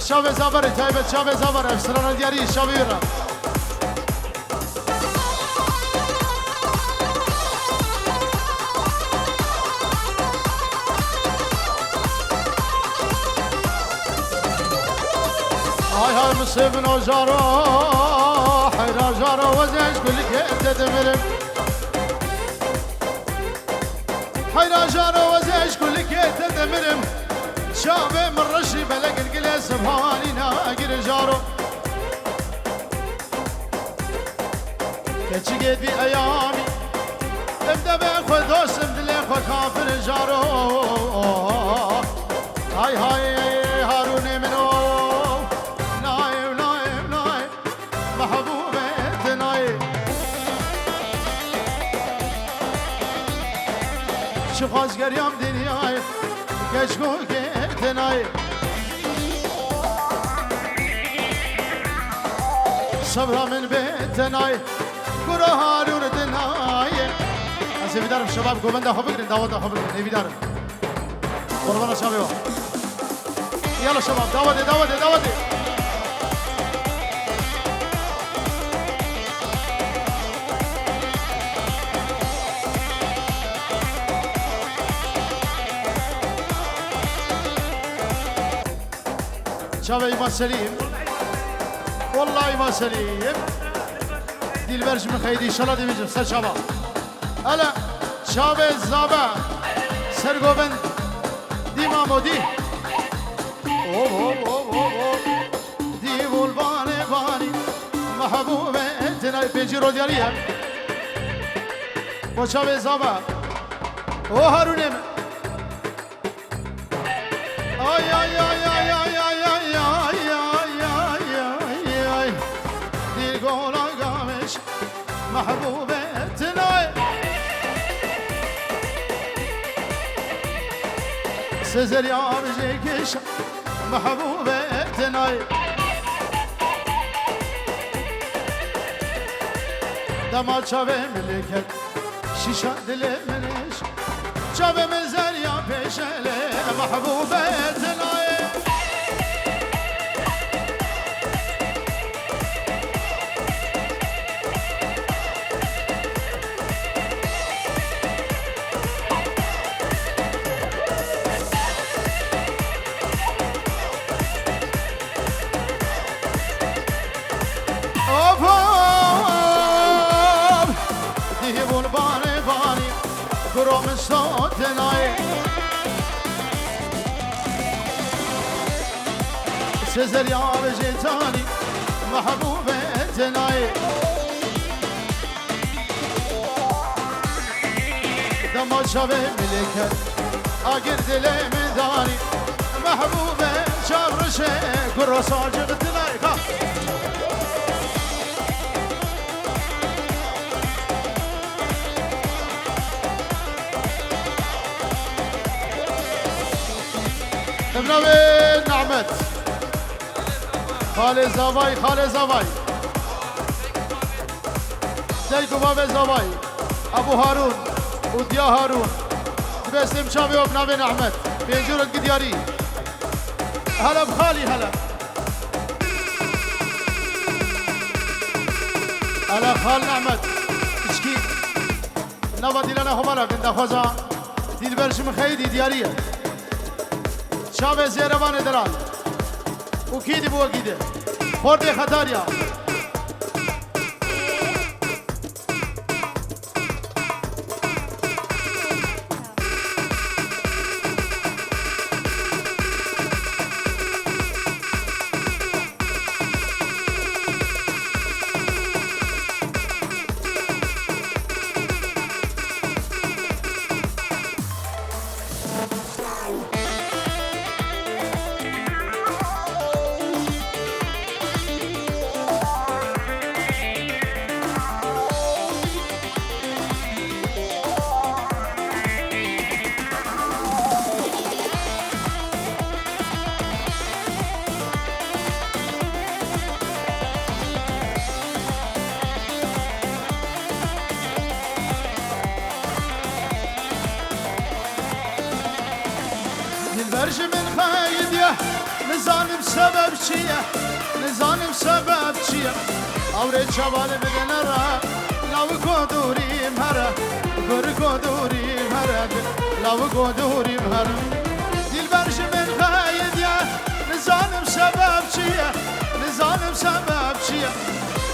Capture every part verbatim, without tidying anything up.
Çavê Zaberê taybet, çavê Zaber, ev strana diyarî, çavê wî re. Hay hay, misê min o jaro, heyra jaro, wezê ji gulikê te dimirim. Heyra jaro, wezê ji gulikê te dimirim. Çavê min reşî bele gilgilê zivanî nagir jaro. Keçikê dî eyamî, em demê xwe dost, em dilê xwe kafir jaro. Hay hay, Harûnê min o, nayê, nayê, nayê, mehbûbê te nayê. Çi xwaz geriyam dinyayê, keç ku kê te nayê. Sebra min bê te nayê, kuro Harûn te nayê. Ez ê vîdarim şebab govenda xwe bigirin, daweta xwe bigirin, ê vîdarim. Qurbana çavê wa. Yala şebab, dawetê, dawetê, dawetê. Çavê Îma Selîm. Wallahî Îma Selîm. Dilber ji min xeyidî, înşallah dibîjim, ser çava. Hele, çavê Zabe, sergovend, dî Mamodî. Hop, hop, hop, hop, hop. Dî bûl banê banî, mehbûbê tinay pêncî ro diyarî ye. Bo çavê Zabe. O Harûnê min. Ay, ay, ay, ay, ay, ay, ay, ay, ay, ay, ay, ay. Dil gola gamiş, mehbûbê tinay. Sezer yar jêkiş, mehbûbê tinay. Dema çavê min lê ket, şîşa dilê min iş. Çavê min zeriya pêşelê, mehbûbê tinayê. Hop, hop. Dihî bûn banê banî, kuro min sotinayê. Sezerya vejê tanî, mehbûbê tenayê. Dema çavê milê ket, agir dilê min danî. Mehbûbê çav rişê, kuro sacix dilay ka. Ev navê Nehmet. Xalê Zavay, Xalê Zavay. Dayk û bavê Zavay. Ebû Harûn û Diya Harûn. Dibestêm çavê we bi navê Nehmet. Pêncû rengî diyarî. Hele bi xalî hele. Hele xal Nehmet. Piçkî. Nava dîlana xwe bala kin daxwaza Dîlber ji min xeyîdî diyarî ye. Çavê Zêrevanê delal. Û kî dî bi wekî de. Xordê Xetarya. Sebeb çi ye? Nizanim sebeb çi ye? Ewrê çavan bidine re, lawiko dûrîm here, guriko dûrîm here, lawiko dûrîm here. Dilber ji min xeyidiye, nizanim sebeb çi ye? Nizanim sebeb çi ye?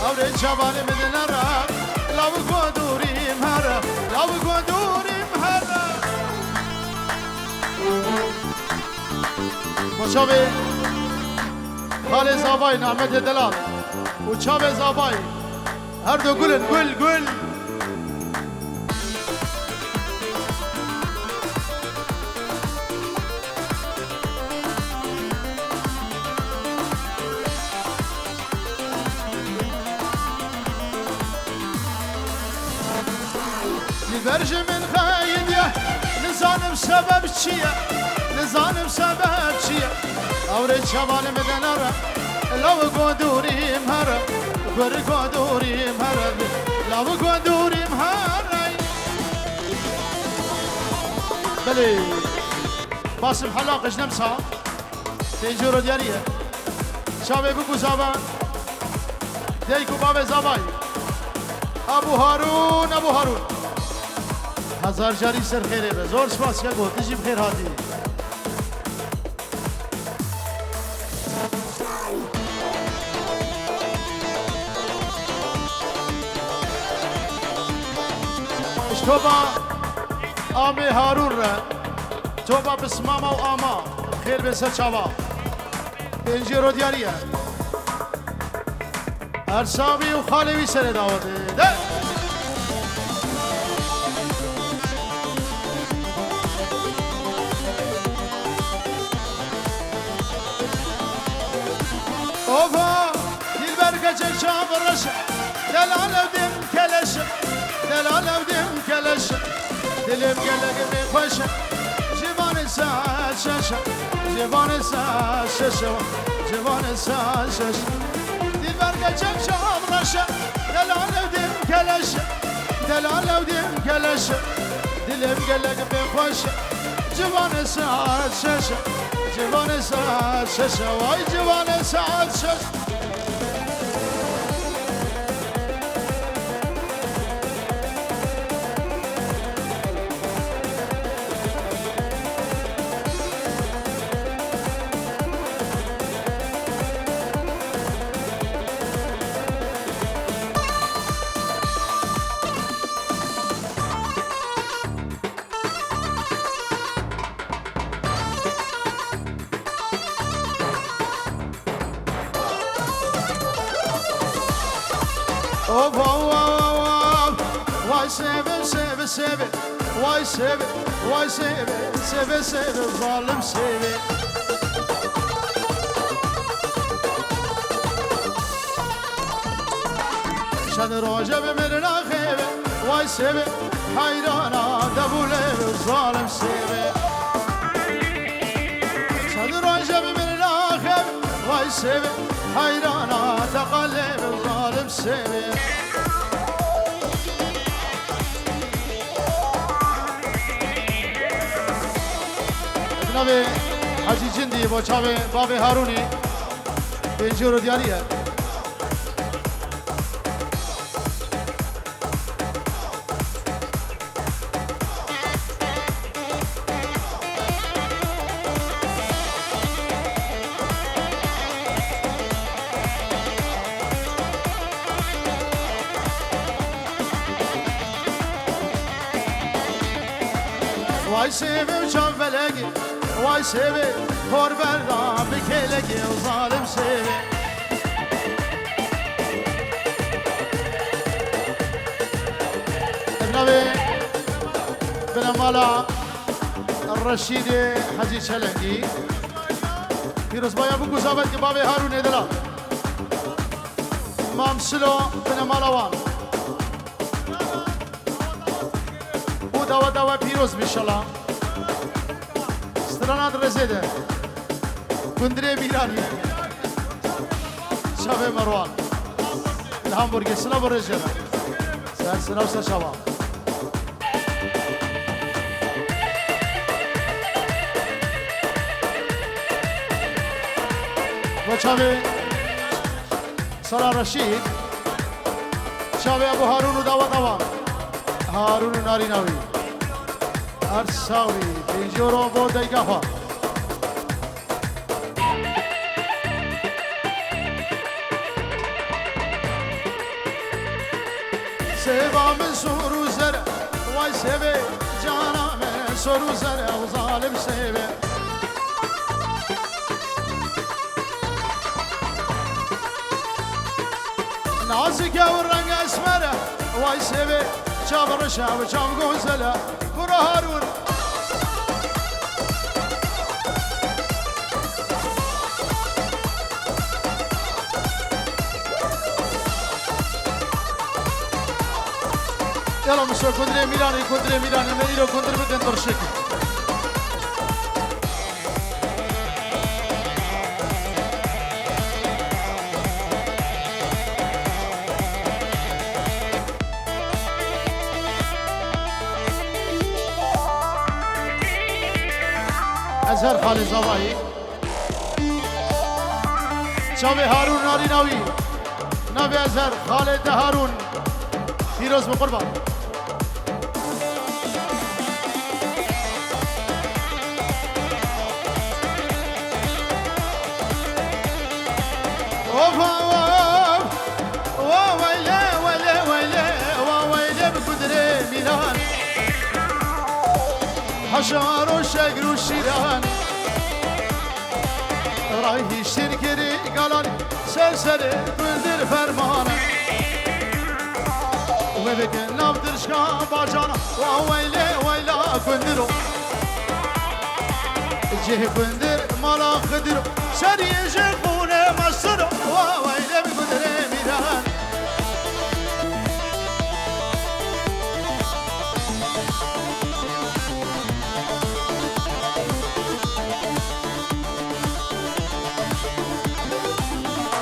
Ewrê çavan bidine re, lawiko dûrîm here, lawiko dûrîm here. Bo çavê xalê Zavayî Nehmetê Delal û çavê Zavayî her du gul in, gul, gul. Dilber ji min xeyidiye, nizanim sebeb çi ye, nizanim sebeb çi ye. Ewrê çavan bidine re, lawiko dûrîm here, guriko dûrîm here, lawiko dûrîm here. Belê. Basim Hela Qijnem sa. Pêncî ro diyarî ye. Çavê bû ku zava. Dayk û bavê zavayî. Abu Harun, Abu Harun. Hezar carî ser xêrê be. Zor spas keko, tu jî bi xêr hatî. Ji toba Amê Harun re. Toba pismama û ama. Xêr bê ser çava. Pêncî ro diyarî ye. Ersabî û xalê wî serê dawetê. De! Ofa, dilber keçek çav reş, delal ew dim keleş, delal ew dim keleş. Dilim gelek bê xweş, civanê ser şeş, civanê ser şeş, civanê ser şeş. Dilber geçek çav reş, delal ew dim keleş, delal ew dim keleş. Dilim gelek bê xweş, civanê ser şeş, civanê ser şeş, vay civanê ser şeş. Of, of, of, of, of. Vay seve, seve, seve. Vay seve, vay seve, seve, seve, zalim seve. Şad roje bi mirina xêve, vay seve, heyrana devûlê zalim seve. Çend roje bi mirina xem, vay seve, heyrana teqalê zalim seve. Bi navê Hecî Cindî bo çavê bavê Harûnî pêncî ro diyarî ye. Vay sêvê û çavvelekê, vay sêvê, hor berda bi kêlekê û zalim sêvê. Navê binemala Reşîdê Hecî Çelengî. Pîrozbaya bû ku zavetkî bavê Harûnê Dila. Mam Silo binemala wan. Û dawa dawa pîroz bî inşallah. Strana di rêzê de. Gundrê Mîranî. Çavê Merwan. Li Hamburgê. Silav û rêz jê re. Ser silav ser çava. Çavê Sara Reşîd, çavê Ebû Harûn û daweta wan. Harûn û narîna wî. Her sawî, pêncî euro bo dayika xwe. Sêva min sor û zer e, way sêvê cana min sor û zer e, ew zalim sêvê. Nazik e û reng esmer e, way sêvê çav reş e û çav gozel e, kura Harûn. Yala mişo kundirê Mîranê, kundirê Mîranê, me îro kundir bikin dirşik. Ezer Xalê Zavayî. Çavê Harûn narîna wî. Navê Ezer, xalê te Harûn. Pîroz be qurban. Of, of, wa weyle, weyle, weyle, wa weyle bi kudrê Mîran. Haşar û şegr û şîran. Rayhiştin kirî galan ser serê gundir fermane. Wê bikin nav dirşka bacana, wa weyle weyla gundiro. Cih gundir mala Xidiro, serî ji xûne mesiro, wa weyle bi gundirê Mîran.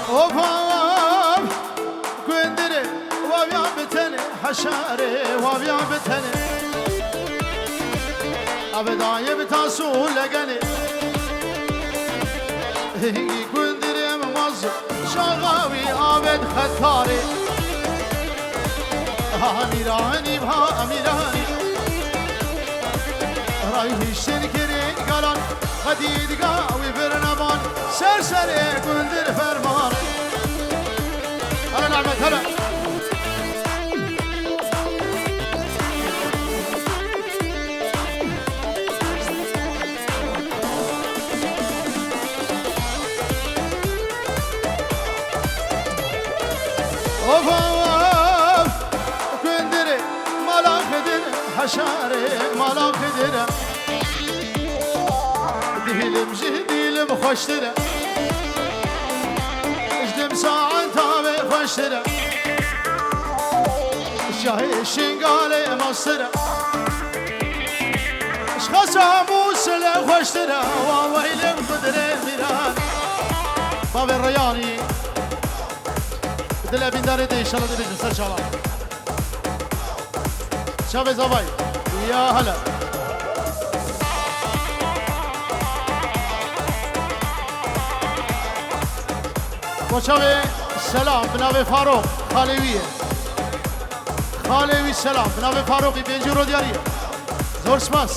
Hop, hop, gundire, waviya bitene, haşare, waviya bitene. Ave daye bi tasu legene. Hingi gundire mi mazu. Şaxawî avêt xetarê. Ha Mîranî, ha Mîranî. Rayhiştin kirî galan, xedî diga wî birneban, ser serê gundir ferman. Hele nehmet, hele. Of, of, gundire, mala Xidir, haşare, mala Xidir. Dilim ji dilim xweştir e. Ji dim saeta wê xweştir e. Şahê Şingalê mestir e. Ji xesa Mûsilê xweştir e, wa weylê Xidirê Mîran. Bavê Reyanî. Dilê bîndarê de înşallah dibêjin ser çava. Çavê zavay. Ya hele. Bo çavê Selam, bi navê Farok, xalê wî ye. Xalê wî Selam, bi navê Farokî pêncî euro diyarî ye. Zor spas.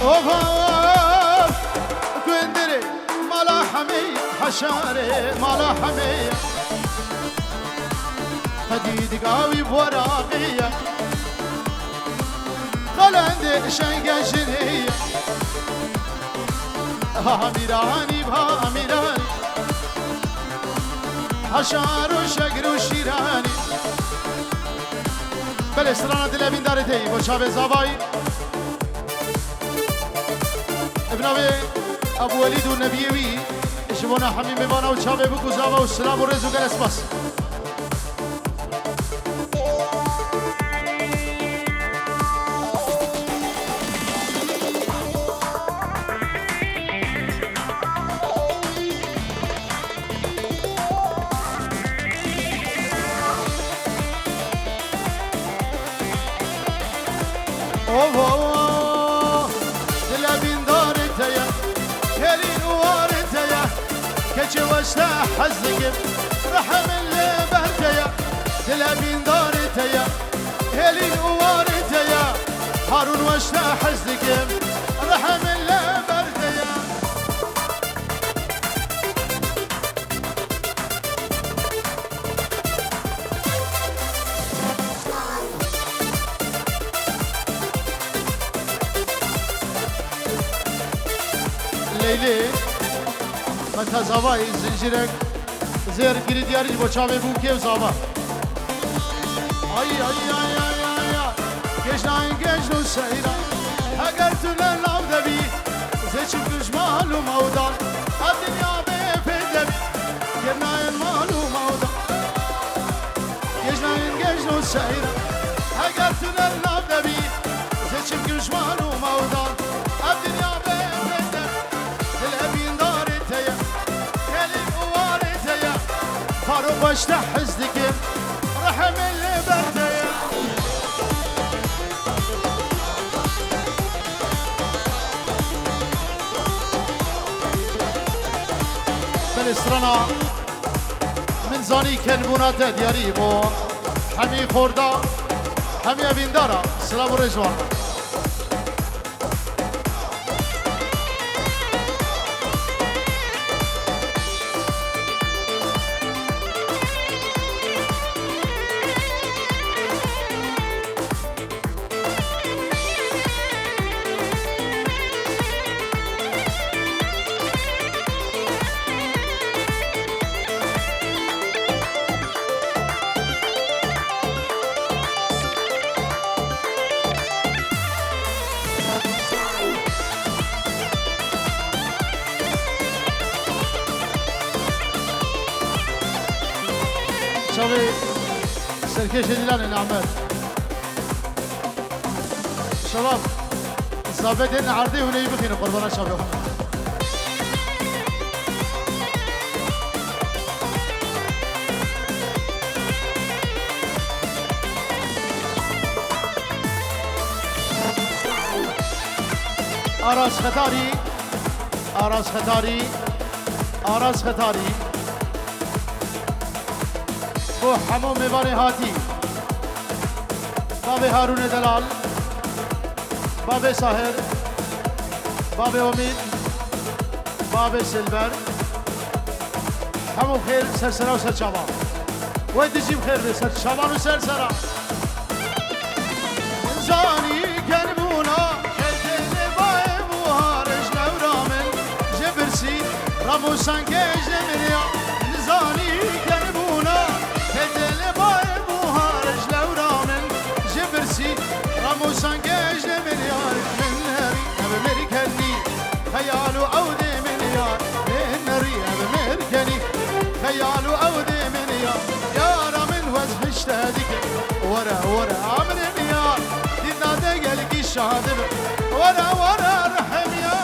Of, of, gundire, mala Hemê, haşare, mala Hemê. Xedî digawî boraqî ye. Xelendê şenge jinê ye. Ha Mîranî, ha Mîranî. Haşar û şegr û şîranî. Belê, strana dilê bîndarê teyî, bo çavê zavayî. Bi navê Ebû Welîd û Nebiyê wî, ji bona hemî mêvana û çavê bûk û zava û silav û rêz û gelek spas. Çi weşte hez dikim, rehemê li ber te ye, dil evîndarê te ye, hêlîn û warê te ye. Harûn weşte hez dikim, rehemê li ber te ye. Leylê, me te zavayî zincîrek zêr girî diyarî ji bo çavê bû kêf zava. Ay, ay, ay, ay, ay, ay. Gejnayên gejn û seyra. Heger tu li nav de bî, zê çi bikir ji mal û mewdan. Ev dinya bê fê de bî. Gejnayên mal û mewdan. Gejnayên gejn û seyra. Heger tu li nav de bî, zê çi bikir ji mal û mewdan. Ev dinya bê fê de bî. Dil evîndarê te ye, gelî û warê te ye. Faro xweş te hez dikim, rehemê li ber te ye. Belê strana min zanî kenbûna te diyarî bo hemî xorda, hemî evîndara. Silav û rêz wan. Çavê serkêşê Dîlanê Namer. Şebab, zabetên erdê hûn ê bixînin qurbana çavê xwe. Aras Xetarî, Aras Xetarî, Aras Xetarî. Bo hemû mêvanê hatî. Bavê Harûnê Delal, bavê Sahir, bavê Omîd, bavê Silber. Hemû xêr ser sera û ser çavan. Wê dijî bi xêr be ser çavan û ser sera. Zanî kenbûna, xêtê lê bayê buhar, ji lewra min, ji birsî, ramûsankê ji min ya. Zanî kenbûna, xêtê lê bayê buhar, ji lewra min, ji birsî, ramûsankê ji min ya. Min nerî, ev mirkenî, xeyal û ewdê min ya. Min nerî, ev mirkenî, xeyal û ewdê min ya. Yara min wez hişte dike. Were, were, amrim ya. Dîna de gelkî şadim. Were, were, rehim ya.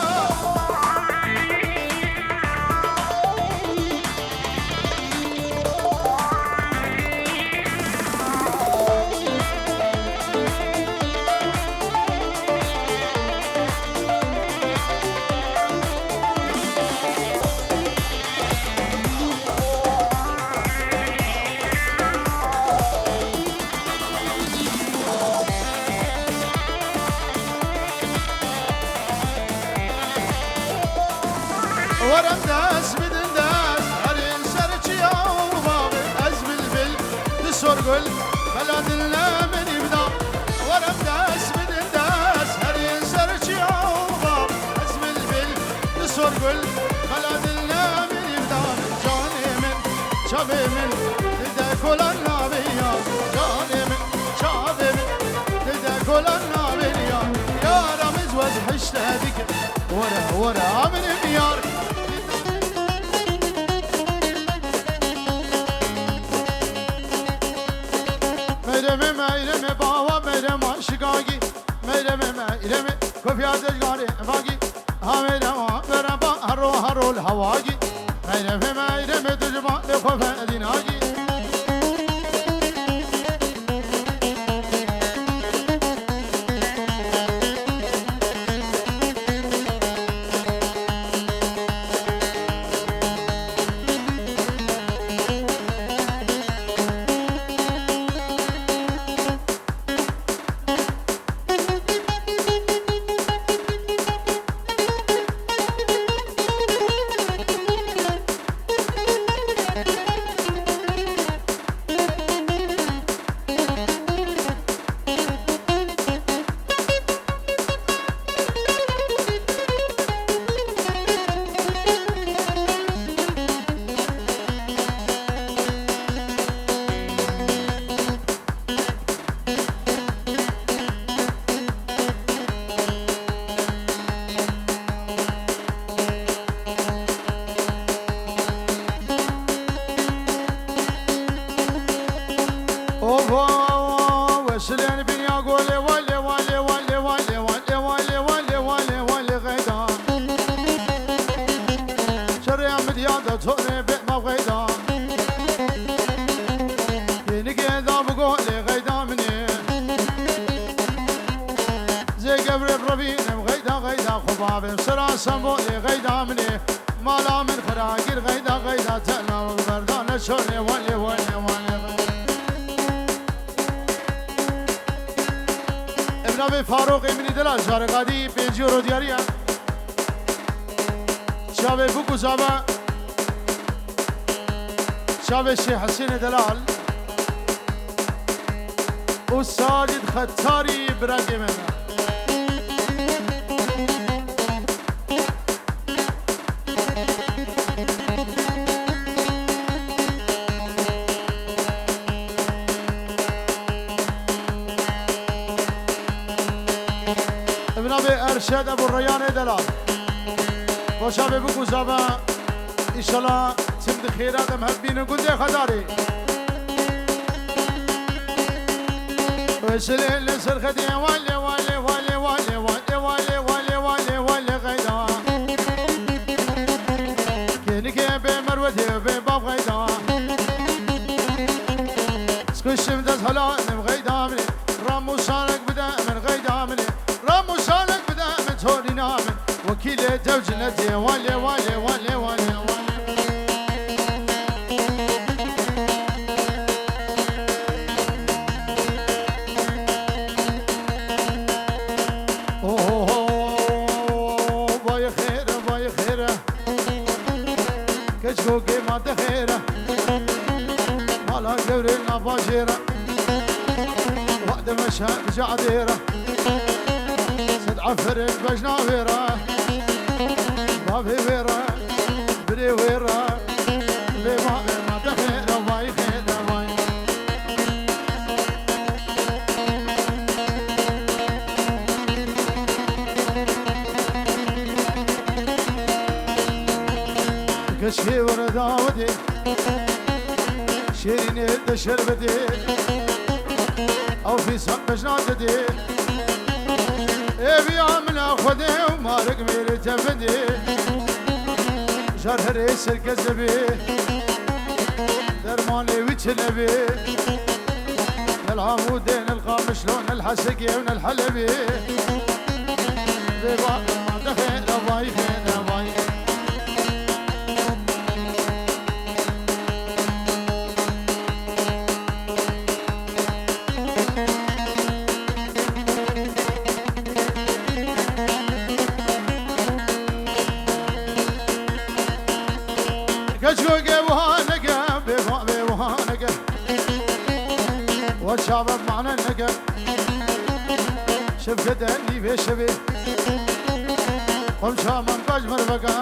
Werem dest bidin dest, herî ser çiya û bavê ez bilbil, di sor gul, bela dil ne min îbda. Werem dest bidin dest, herî ser çiya û bavê ez bilbil, di sor gul, bela dil ne min îbda. Canê min, çavê min, dide kolan navê ya. Canê min, çavê min, dide kolan navê ya. Yara min wez hişte dike. Were, were, amirim yar. Meyreme, meyreme, bawa meyrem aşık agi. Meyreme, meyreme, kopya tezgare vagi. Ha meyrem, ha meyrem, ba, haro, haro, hawagi. Meyreme, meyreme, tujma, le kofe, dinagi. Diya de tone be ma xeyda. Yeni geda bu gole xeyda mini. Ze gevrek rabînim xeyda xeyda xubabim sera sembole xeyda mini. Mala min xira gir xeyda xeyda tena berda ne şone wale wale wale. Em navê Farokê min î delal carekadî pêncî euro diyariye. Çavê bûk û zava. Çavê Şêx Hesênê delal. Û Sacid Xettarî birakê me. Evna bê Erşed Ebu Reyanê delal. Boşa bê bikû zava. Înşallah tim di xêra dem hev bînin gundê Xedarê. Weşilê li ser xedê wale wale wale wale wale wale wale wale wale xeyda. Kênikê bê merwedê bê bav xeyda. Skuşim dest hela min xeyda min. Ramûşanek bide min xeyda min. Ramûşanek bide min torîna min. Wekîlê dew cinetê wale wale wale wale wale. Oho, vay xêr, vay xêr. Keçko kê ma te xêr. Mala gewrê na bajêr. Wade meşe cadêr. Sed aferin bejna wêra. Bavê wêra. Birê wêra. Bê ma, bê ma te xêr, vay xêr, vay. Keşkê were dawetê. Şêrînê de şerbetê. Ew fîsan bejna dedê. Ê viya min a Xwedê û marek mêrê te bidê. Jar herê serkez dibê. Dermanê wî çi nebê. Nel Amûdê, nel Qamişlo, nel Hesekê û nel Helebê. Vê va, ma de xêr, vay xêr, vay. Keçko ke wiha neke, bê va, bê wiha neke. Wa çavet mane neke. Şevkete nîvê şevê. Xwem çaman kaç merveke.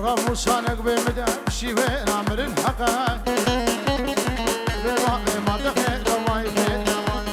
Ramûsanek bê min de şîvê namirin heqe. Bê va bê ma de xêr de vay xêr de vay.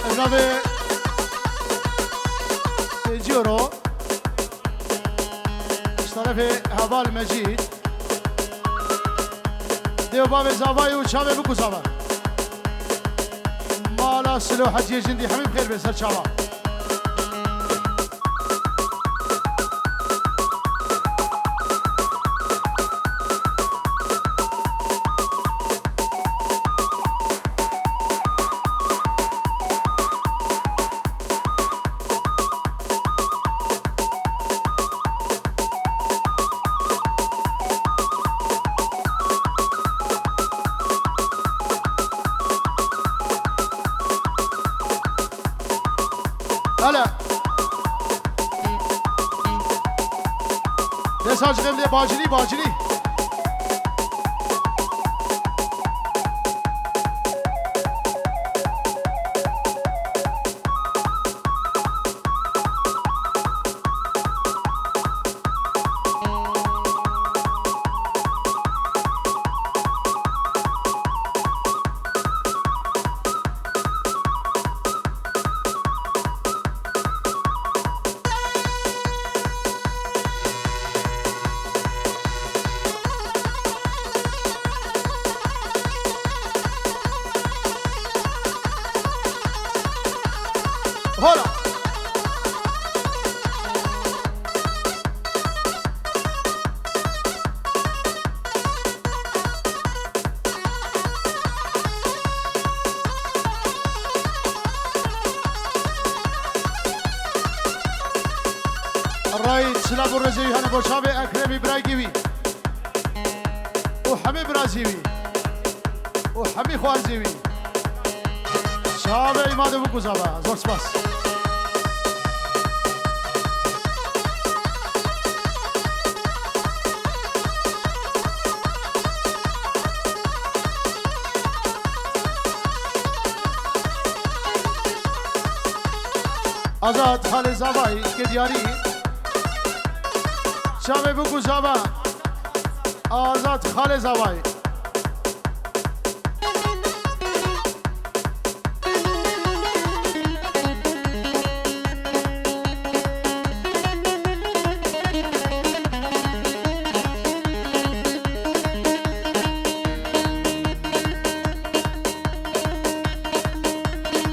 Ev navê pêncî euro. Ji terefê hev Al Mecîd. Dê û bavê zavayê û çavê biku zava. Mala Silo Heciyê Cindî hemî bi xêr bê ser çava. Hele. Mesaj xemlê bacirî, bacirî. Hola. Ray silav û rêzê wî hene bo çavê Ekremî birayê wî û hemî birazî wî û hemî xwarzî wî. Çavê îmade bû guzava. Zor spas. Azad Xalê Zavayî ke diyarî. Çavê bû guzava. Azad Xalê Zavayî.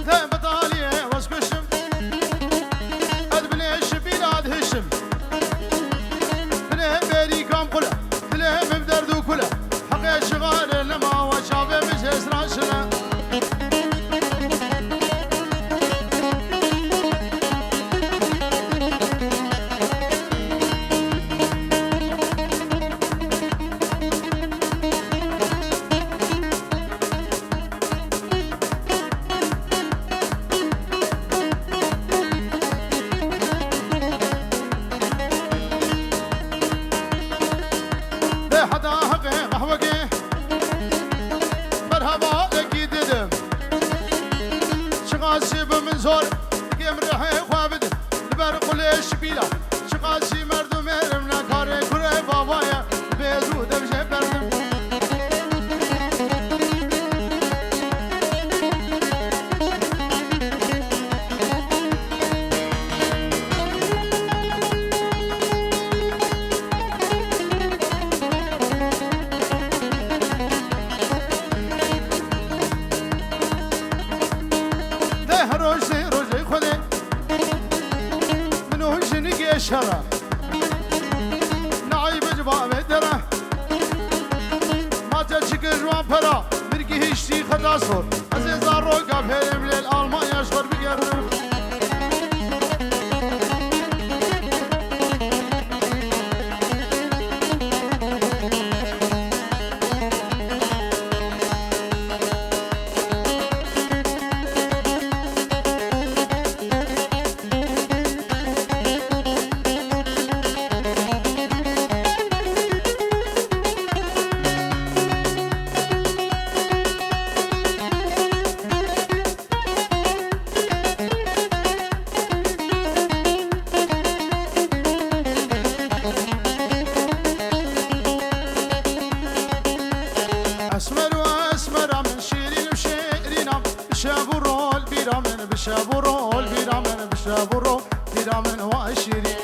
Te bi taliyê wez kuşim. Ez binê şibîla dihişim. Binê berî kam qule. Dilê min bi derd û kule. Heqê şixale nema we çavê min jê straşine. Dê heta heqê qehwekê merhaba ekî didim. Çiqas jî bi min zor dikim rihê xwe bidim. Li ber qulê şibîla çiqas jî merdumê rim nekarê kurê bavaya bêz û dev jê berdim. Dê her rojê rojê Xwedê min û jinikê şera. Neayîb ji bavê dere. Ma te çi kir ji wan pera? Min gihîştî xeta sor. Ez ê zaroka pêrê min lê li Almanya ji xwe bigerim. Esmer û esmera min, şêrîn û şêrîna min, bi şev û rol bîra min, bi şev û rol bîra min, bi şev û rol bîra min, way şêrîn.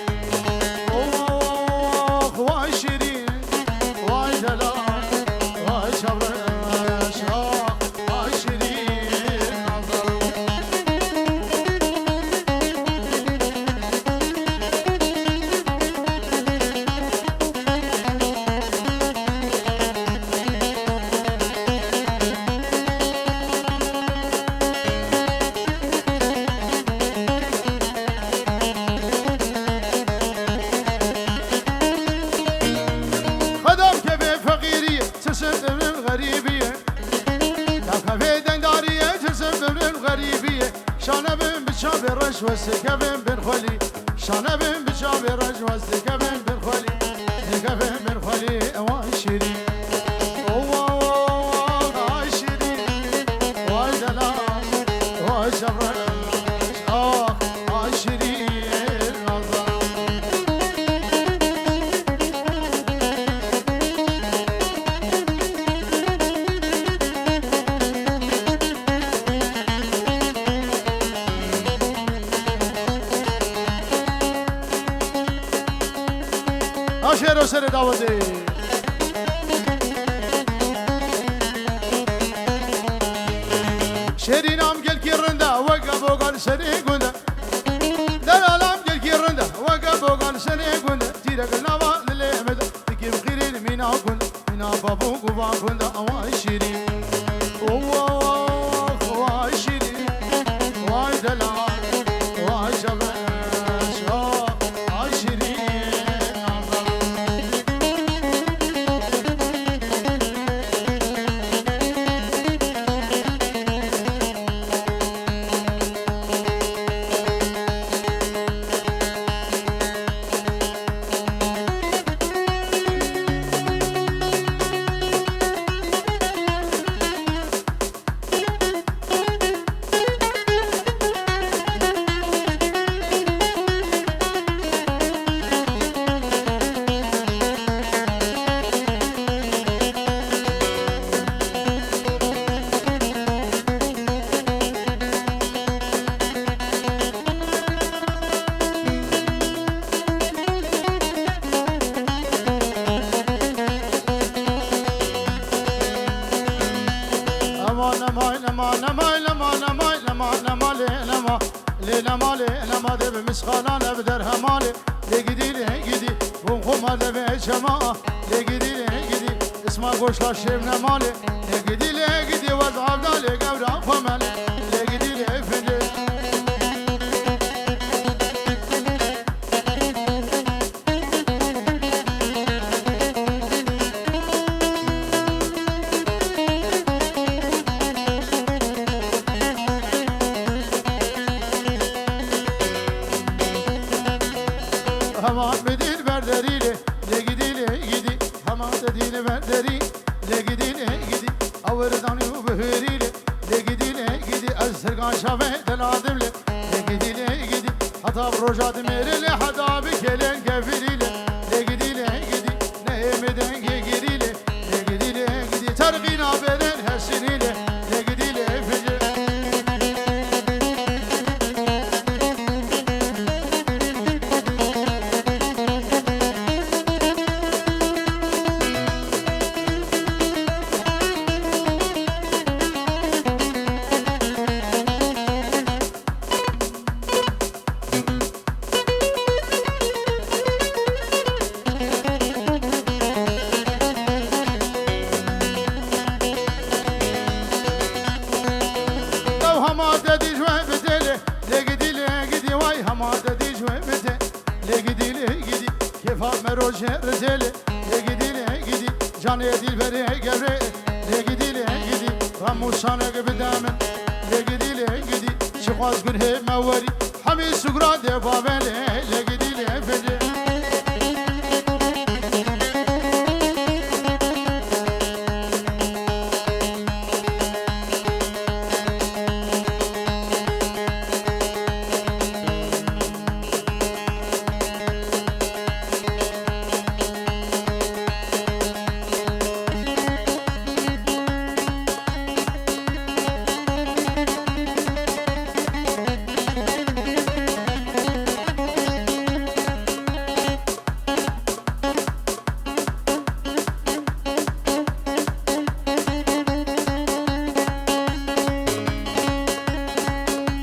Oh, way şêrîn. Wes dikevin bin xwelî, şane bin bi çavê reş, wes dikevin bin xwelî, dikevin bin xwelî, ewa şîrîn. Owa, owa, ay şîrîn, way delal, way şevreş, ah, ay şîrîn, nazan. Aşero serê dawetê. Şêrîn am gelkî rinda, weke bogan serê gunda. Delal am gelkî rinda, weke bogan serê gunda. Tîrek nava lilê me de, dikim qîrîn mîna gunda. Mîna babû guva gunda, awa şîrîn. Owa, awa şîrîn. Way delal, way şeveş, ay şîrîn. Ema nema, nema, nema, nema, nema, nema, nema, lê nema, lê nema, lê nema, dê bi misxalan ev derhema lê, lê gidî, lê gidî, bûn xwe ma devê çema, lê gidî, lê gidî, isma goşla şêv nema lê, lê gidî, lê gidî, wez avda lê gewra xwe me lê, lê gidî, lê fincê. Hema midîn verderî lê, lê gidî, lê gidî. Hema te dîn verderî, lê gidî, lê gidî. Ew danî û bihêrî lê, lê gidî, lê gidî. Ez sirgan şavê deladim lê, lê gidî, lê gidî. Heta bi roja dimêrê lê, heta bi kêlên kevirî lê, lê gidî, lê gidî. Nehê me dengê girî lê, lê gidî, lê gidî. Terqîna bêrên hesirî lê, lê gidî, lê ficî. Ew hema te dî ji we bi têlê, lê gidî, lê gidî, way hema te dî ji we bi tê. Lê gidî, lê gidî, kêfa me rojê rizê lê, lê gidî, lê gidî, canê dîlberê gewrê, lê gidî, lê gidî, ramûsanek bide min, lê gidî, lê gidî, çi xwaz gunhê me werî, hemî sugra dê bavê lê, lê gidî, lê ficî.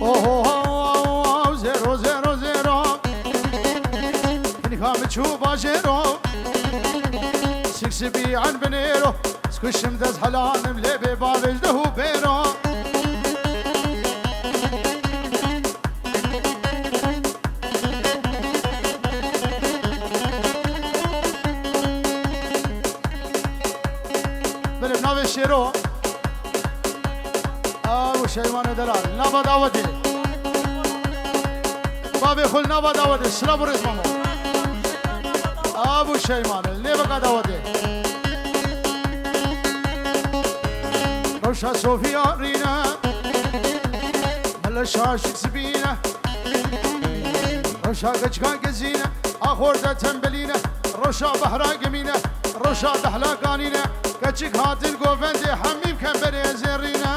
Oho, ho, ho, zero, zero, zero. Hinika min çû bajêro. Sik sibî an binêro. Skuşim dez helanim lê bê bavêj de hû bêro. Belê navê şêro. Ew Şeymanê Delal. Nava dawetê. Bavê xwe li nava dawetê, silav û rêz mamo. Abu Şeyman, li nêveka dawetê. Rewşa Sofiya rîne, mele şaşik sibîne. Rewşa keçika gezîne, axorda tembelîne. Rewşa behra gemîne, rewşa dehla kanîne. Keçik hatin govendê hemî bi kemberê zêrîne.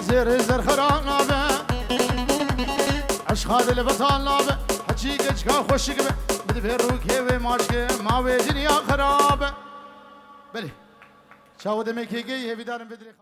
Zêrê zerxera nabe, eşqa de li betal nabe. Heçî keçika xweşik be, bi divê rûkê wê maşke, ma wê dinya xerabe. Belê. Çawa demekê gey, hêvîdarim vê dirê